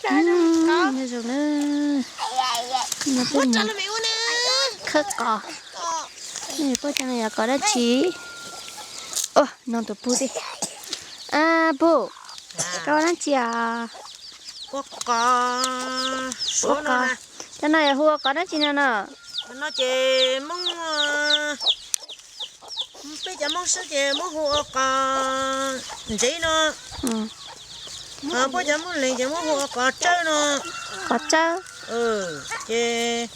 Nyob zoo na, no peb mus khawb qos. Peb cov no yog qos dab tsi? Ua, no tus pug tiag. Pug, koj ua dab tsi os? Ua qos. Cov no yog hu ua qos dab tsi no no? No ces Hmoob, peb cov Hmoob Sib ces muab hu ua qos ntsev no. Puab cov Hmoob Leeg ces muab hu ua qos tsawb no. Qos tsawb. Ces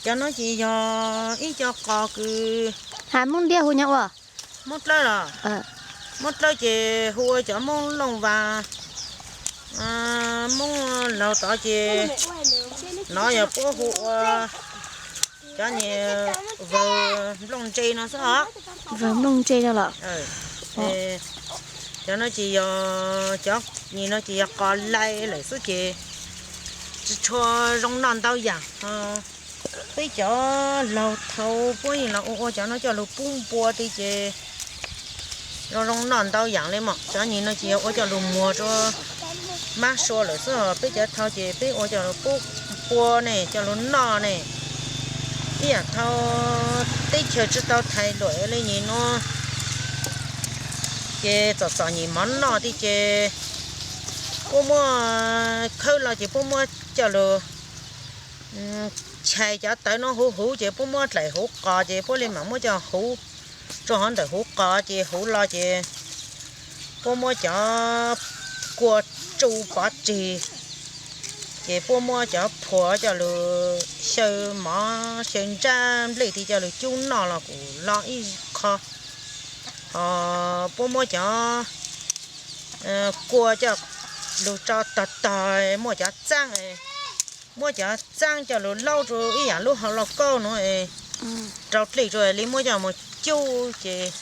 cov no ces yog ib co qos kws, has Hmoob Liab hu nyob ua, Hmoob Dlawb los, Hmoob Dlawb ces hu ua cov Hmoob Looj Vas, Hmoob laug tod ces no yog puab hu ua cov niag vawg nplooj ntse no xwb os. Vawg nplooj ntse no los? Cov no ces yog, cov nim no ces yog qos lais lawm xwb ces tsis tshua zoo noj ntau yam. Peb cov laug thaud puab yeej los ua ua cov no coj lug pub npua ti ces zoo zoo noj ntau yam li mas. Cov nim no ces yog ua coj lug muag rua mab sua lawm xwb os. Peb cov thaud ces peb ua coj lug pub npua ne, coj lug noj ne. Ib yam thaud teb chaws tsis tau thaiv luam li nim no ces txom txom nyem mov noj ti ces puab muab khawb los ces puab muab coj lug chais cov tawv no huv huv ces puab muab dlaim huv qos ces puab li mam muab coj huv rua hov ntawm huv qos ces huv los ces puab muab cov kua tsu pov tseg ces puab muab cov phuam coj lug xyaw mov xyaw ntsab nplej ti coj lug cub noj los kuj loj ib qho. Ho puab muab cov kua coj lug tso tog tog, muaj cov txaab, muab cov txaab coj lug laub rua ib yam lub hauv lauj kaub nuav, rau dlej rua li muab coj mus cub ces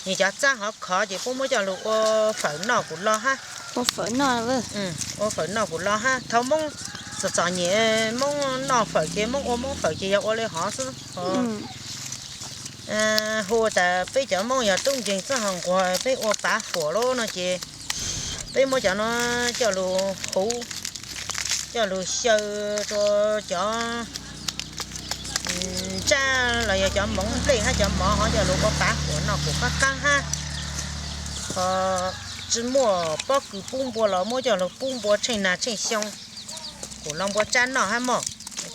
nws cov txaab hov khov ces puab muab coj lug ua fawm noj kuj loj hab. Ua fawm noj kuj loj hab. Thaud Moob txom txom nyem, Moob noj fawm ces Moob ua Moob fawm ces yog ua li hov xwb. Hu tas peb cov Moob yog tub nkeeg txwj ho nquag peb ua pav huam lawm no ces peb muab cov no coj lug huv, coj lug xyaw rua cov ntsab los yog cov moov nplej hab cov mov hov coj lug ua pav huam noj kuj qaab qaab hab. Ho tsis muaj pob kws pub npua los muab coj lug pub npua tsheej nag tsheej xyoo kuj lug npua tsab noj hab mog.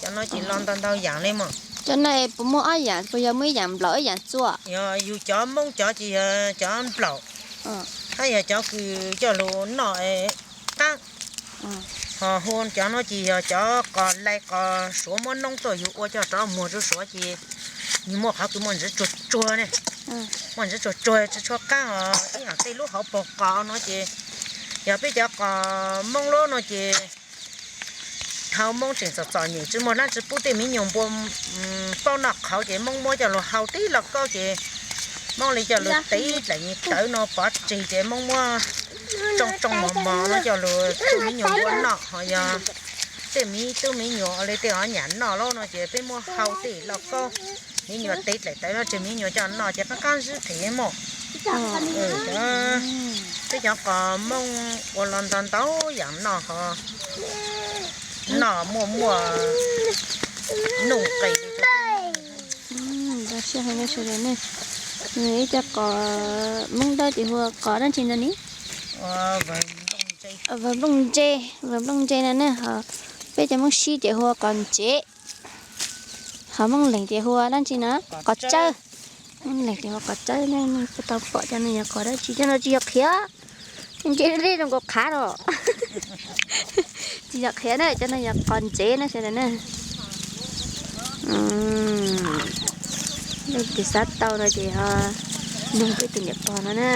Cov no ces lug ntau ntau yaam li mog. Cov no puas muaj ob yaam, puas yog muaj ib yaam nplaum ib yaam txua? Yog yug cov Moob cov ces yog cov nplaum, hab yog cov kws coj lug noj qaab. Ho hu cov no ces yog cov qos lai qos suav muab noob tuaj yug ua coj rov muag rua suav ces yug muaj qhov kws muaj ntsis tsuag tsuag ne, muaj ntsis tsuag tsuag tsis tshua qaab os. Ib yaam tej lub hauv paug qos no ces yog peb cov qos Moob lub no ces thaud Moob tseem txom txom nyem tsis muaj dlaab tsi pub tej miv nyuas npua paub noj qhauv ces Moob muab coj lug hau tib lauj kaub ces Moob li coj lug tev dlaim tawv no pov tseg ces Moob muab tsoo tsoo mos mos no coj lug tub miv nyuas npua noj. Ho yog tej miv tub miv nyuas li tej hov nyam noj lawm no ces peb muab hau tej lauj kaub, miv nyuas tev dlaim tawv no tseg miv nyuas coj noj ces qaab qaab zib phem mog. Peb cov qos Moob ua los ntau ntau yaam noj ho noj muaj muaj nuj nqis. Ib cov qos Moob dawb ces hu ua qos dab tsi no ne? Vawg nplooj ntse, vawg nplooj ntse no ne. Ho peb cov Moob Sib ces hu ua qos ntsev. Ho Moob Leeg ces hu ua dab tsi no? Qos tsawb. Moob Leeg ces hu ua qos tsawb ne. Tsis tau pom cov no yog qos dab tsi, cov no tsis yog qhiav. Nce li zoo nkaus qhav no. Tsis yog qhiav na, cov no yog qos ntsev na sawv daws na. Leej twg xav tau no ces ho nug peb tus niam pog no na.